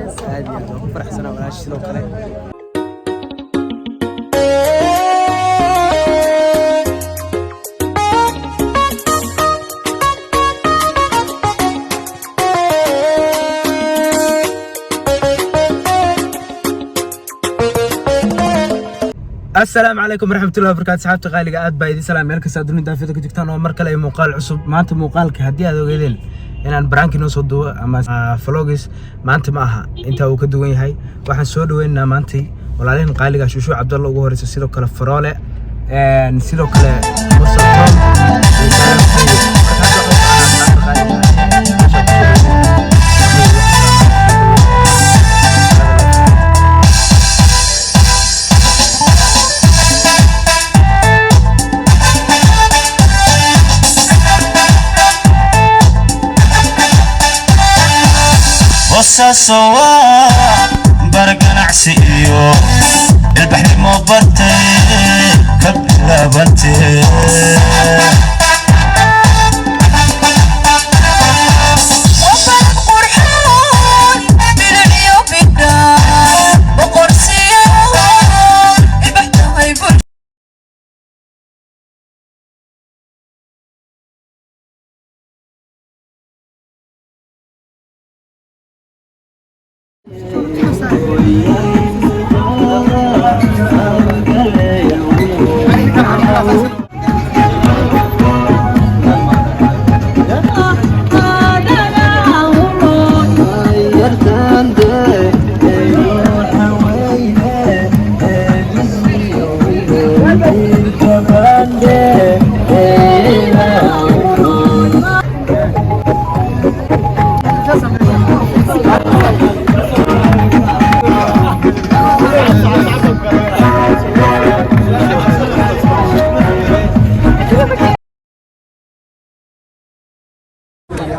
Horeyso. Aad iyo aad waan ku faraxsanaa, walaashi sidoo kale. Asalaamu calaykum waraxmatullahi wabarakaatu. Saxaabta qaaliga, aad baa idin salaam meel kasta dunida daafida ku jirtaan oo mar kale ay muuqaal cusub. Maanta muuqaalka, haddii aad ogeedeen inaan prank-i noo soo duubo ama vlogs, maanta ma aha, intaa uu ka duwan yahay. Waxaan soo dhaweynaynaa maantay walaalihin qaaliga Shuushu Cabdalla ugu horeysa, sidoo kale Faroole, sidoo kale Mursal Tom iyo Salam Fiyo. Marka hadda waxaan u baahnaa qaaliga meesha ku soo dhaweynay. Boosaaso waa bar ganacsi iyo ilbaxnimo bartay ka bilaabantee. Wabalad qurxoon, bilicyo bidhaan, boqorsiyoon, ilbax tahay.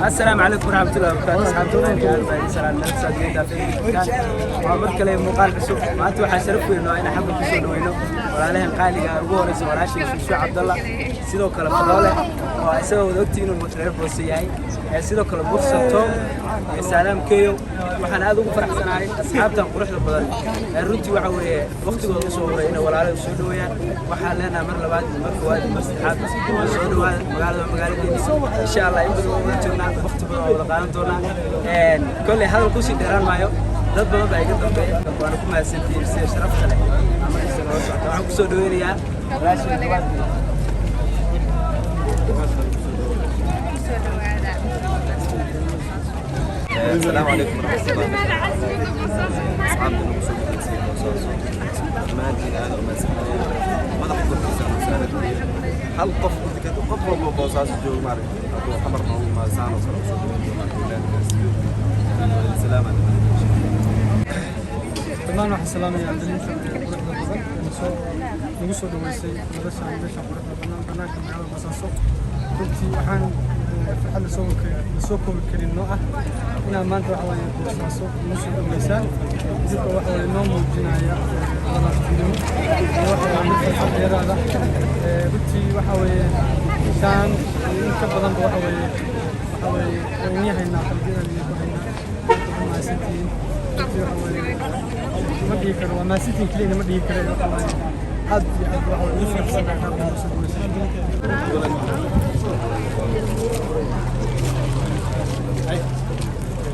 Asalaamu calaykum waraxmatullahi wabarakaatu. Asxaabta qaaliga, aad baa idin salaam meel kasta dunida daafida ku jirtaan. Waa mar kale muuqaal cusub. Maanta waxaa sharaf weyn oo inaan xagga kusoo dhaweyno walaalahan qaaliga ah, ugu horeysa walaashay Shuushu Cabdalla, sidoo kale Faroole oo isagoo wada ogtii inuu reer Boose yahay, sidoo kale Mursal Tom iyo Saalaam Keyo. Waxaan aad ugu faraxsanahay asxaabtan quruxda badan ee runtii waxa weeye waqtigooda usoo horay inay walaalaha soo dhaweeyaan. Waxaan leenahay mar labaad iyo mar koowaad iyo mar saddexaad, soo dhawaada. Magaalada waa magaaladeena. Insha Allah in badan waa wada joognaa, waqti badan waa wada qaadan doonaa. Kolley hadal kusii dheeraan maayo, dad badan baa iga dambeeya, waana ku mahadsantihiin sida sharafta leh markasta noola socota. Waxaan kusoo dhaweynayaa walaashii labaad. Kusoo dhawaada. السلام عليكم ورحمة الله وبركاته. أصحابنا nagu soo dhaweysay Boosaaso, dhammaantiin aad u mahadsantihiin. Madaxa korkiisa aan saaran hal qof inta qof walba Boosaaso joogo, maaragtay, hadduu Xamar noogu imaado saan oo kale usoo dhaweyn doonaa wilaayadkaas. Salaam calaykum. Dhammaan waxaan salaamayaa dhalinta quruxda badan ee soo nagu soo dhaweysay noloshaan meesha quruxda badan, banaanka magaalada Boosaaso. Runtii waxaan farxad lasoo koobi karin noo ah inaan maanta waxa waaye Boosaaso nagu soo dhaweysaan, idinka waxa waaye noo muujinaya walaaltinimo iyo waxa waaye mid farxad dheeraada. Runtii waxa weeye shaan iyo in ka badanba waxa weeye waan inii haynaa, qalbiyadan idin ku haynaa. Waxaa mahadsantihiin. Runtii waxa weeye ma dhihi karo waa mahadsantihiin keliyana, ma dhihi karo. Waxa waaye aad iyo aad waxa waaye ugu faraxsanahay qaabka noo soo dhaweysay.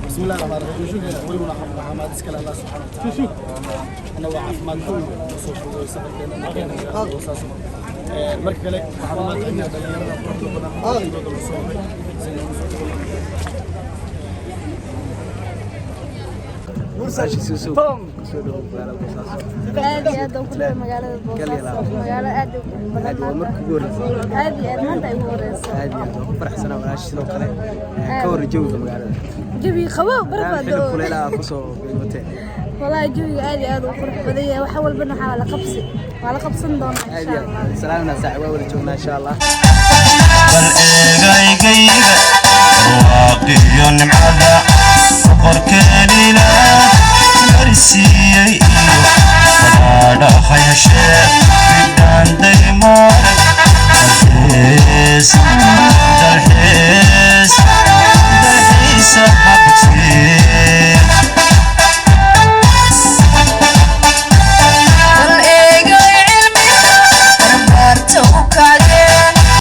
بسم الله الرحمن الرحيم. ولنا waxaa iskale Allah subxaana wa tacaala anagoo caafimaad qabo soo fududay safarkeena Boosaaso. Marka kale waxaan u mahadcelinayaa dhalinyarada quruxda badan waqtigooda la soo maray si ay ugu soo Walaashii Suusu, kusoo dhawow magaalada Boosaaso. Aad iyo aad aan ku dhahay magaalada Boosaaso, magaalo aad u qurux badan. Aad waa markii ugu horreysay? Aad iyo aad, maanta ay ugu horeyso. Aad iyo aad waan ku faraxsanaa, walaashii sidoo kale. Ka warran jawiga magaalada? Jawiga qabow, baraf baa xilli da'o. kulaylaha kusoo beegmateen. Wallahi jawiga aad iyo aad u qurux badan yahay, wax walbana waxaa la qabsi, waa la qabsan doonaa. Aad Insha iyo Allah. aad salaamna saaxiib, waa wada joognaa insha Allah. Bal eegaygayga waaqiyo nimcada boqorkeenila marsiiyey iyo badhaadhaha heshee.